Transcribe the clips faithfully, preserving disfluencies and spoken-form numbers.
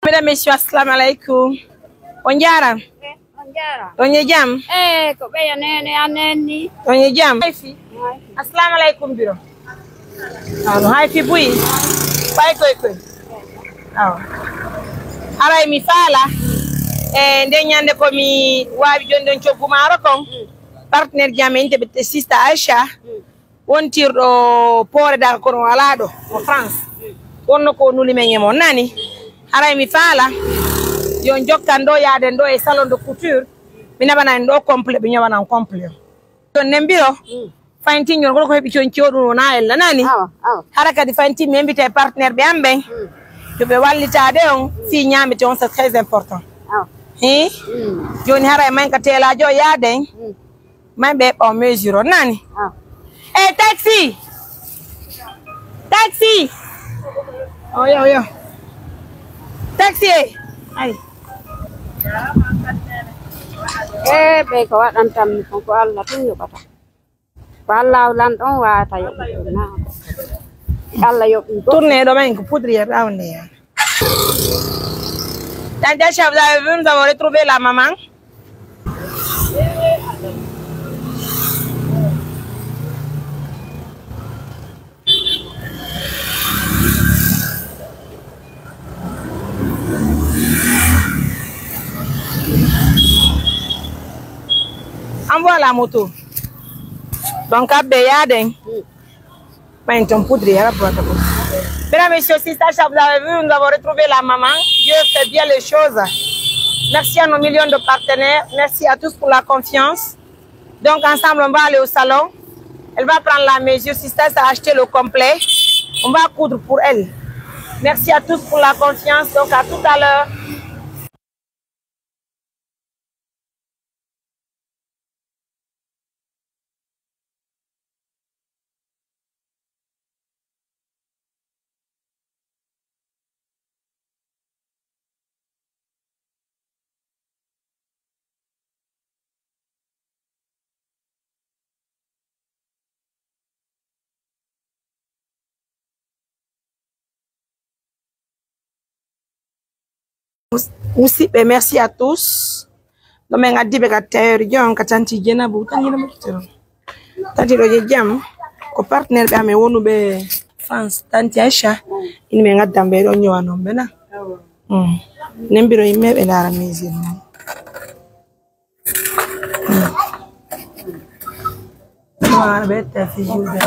Mesdames, messieurs, assalamu alaikum. On jaaraama. On jaaraama. On e jam? Eh, ko ɓeya nene anen ni. On e jam? Hay fi. Hay fi. Assalamu alaikum, biro. Ano, hay fi buy. Fay koy koy. Awa. Haray mi faala. E nden ñande ko mi waawi joni ɗon coggu maaro kon. Partenaire ji amen, te ɓe, te sista Aisha. Wontirɗo Poore Daaka kono o alaa ɗo, o France. Wonno ko o nuli men e mo, nani? Haray mi faala, yo on jokkan ɗo yaaden ɗo e salon de couture. Mi naɓana en ɗo complet, ɓe ñawanan complet. Ɗon nen biro, fayin tinñol, kono ko heɓi con cewɗum wona ella, nani? Awa, awa. Hara kadi fayin tin mi invité partenaire ɓe am ɓen. Yo ɓe wallitaade on, fii ñaamete on, c'est très important. Awa. Hi? Jooni haray man ka teelaajo o yaaden. May ɓe ɓaw mesure on nani? Ah. Eh, taxi! Taxi! Oh, yo, yo. Taxi, eh. Ay. Eh, ɓe ko waɗantammi kon ko Allah tun yoɓata. Ko Allah lanɗon waawata yoɓude na. Allah yoɓi. Tournez ɗo men ko poudrière awnde ya. Tante Aisha, vous avez vu, nous avons retrouvé la maman. Envoie la moto. Donc, abbe yaden. Maintenant, poudre, il y a la boîte à poudre. Mesdames, messieurs, si ça, ça vous avez vu, nous avons retrouvé la maman. Dieu fait bien les choses. Merci à nos millions de partenaires. Merci à tous pour la confiance. Donc, ensemble, on va aller au salon. Elle va prendre la mesure. Si ça, ça a acheté le complet, on va coudre pour elle. Merci à tous pour la confiance. Donc, à tout à l'heure. Musidɓe, merci à tous. Ɗo men addi ɓe ka tailleur John, ka tanti Jenabu, tanti Jenabu tero. Tanti ɗo je jam, ko partenaire ɓe amen wonuɓe France, tanti Aisha, ini men addan ɓe ɗo ñowa non ɓe na. Mm. Nembiro yimɓe ɓe ndaara musique non. Ɓe etta fi juuɗe.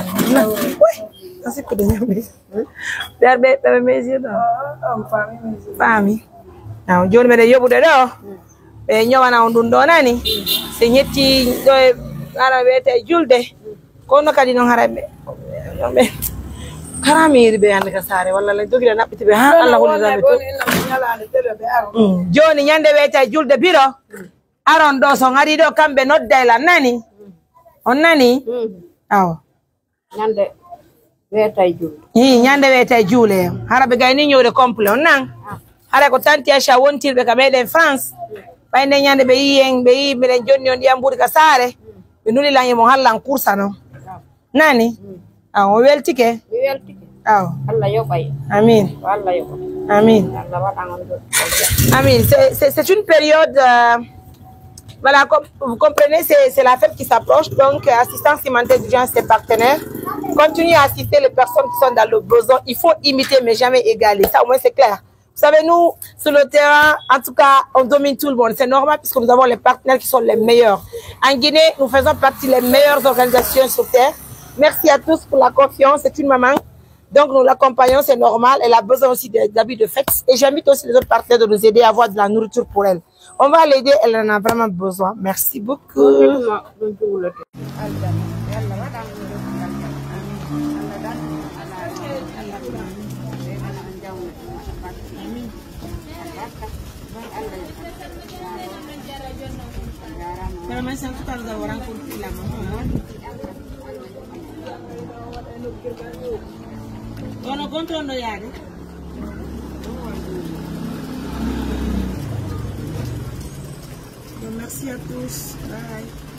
Ɓe ar ɓe ɓe mesure ɗo. Faami. Aw, jooni meɗen yoɓude ɗo. Ɓe ñowana on ɗum ɗo nani. Si ñetti ɗo e ara wiyete julde. Kono kadi non haray ɓe. Ɓe harami yiɗi ɓe yande ka saare walla la dogila naɓɓiti ɓe ha Allah hollira ɓe to. Mm. Jooni ñande wiyete julde biro. Aron ɗo, so on arii ɗo, kamɓe nodday lan, nani? On nani? Mm. Awa. Ñande weetay juulde. Ii, ñande weetay juule. Hara ɓe gayni ñowde complet, on nan? Ah. Hara ko tanti Aisha wontirɓe ka meɗen France. Ɓay nde ñande ɓe yii en, ɓe yii meɗen jonni on ɗiyan mbuuri ka saare. Ɓe nuli lan e mo hallan kursa non. Ah. Nani? Mm. Aw, o weltike? Mi weltike. Aw. Allah yoɓay. Amin. Ko Allah yoɓa. Amin. Allah waɗan on ɗo. Amin. C'est, c'est, c'est une période, euh, voilà, comme vous comprenez, c'est, c'est la fête qui s'approche. Donc, euh, assistance humanitaire d'urgence, ses partenaires. Continuez à assister les personnes qui sont dans le besoin. Il faut imiter, mais jamais égaler. Ça, au moins, c'est clair. Vous savez, nous, sur le terrain, en tout cas, on domine tout le monde. C'est normal puisque nous avons les partenaires qui sont les meilleurs. En Guinée, nous faisons partie des meilleures organisations sur terre. Merci à tous pour la confiance. C'est une maman. Donc, nous l'accompagnon, c'est normal. Elle a besoin aussi de- d'habits de fête. Et j'invite aussi les autres partenaires de nous aider à avoir de la nourriture pour elle. On va l'aider, elle en a vraiment besoin. Merci beaucoup. Vraiment, c'est en tout cas, nous avons rencontré la maman, hein. Kono gonto on ɗo yaade. Donc, merci à tous. Bye.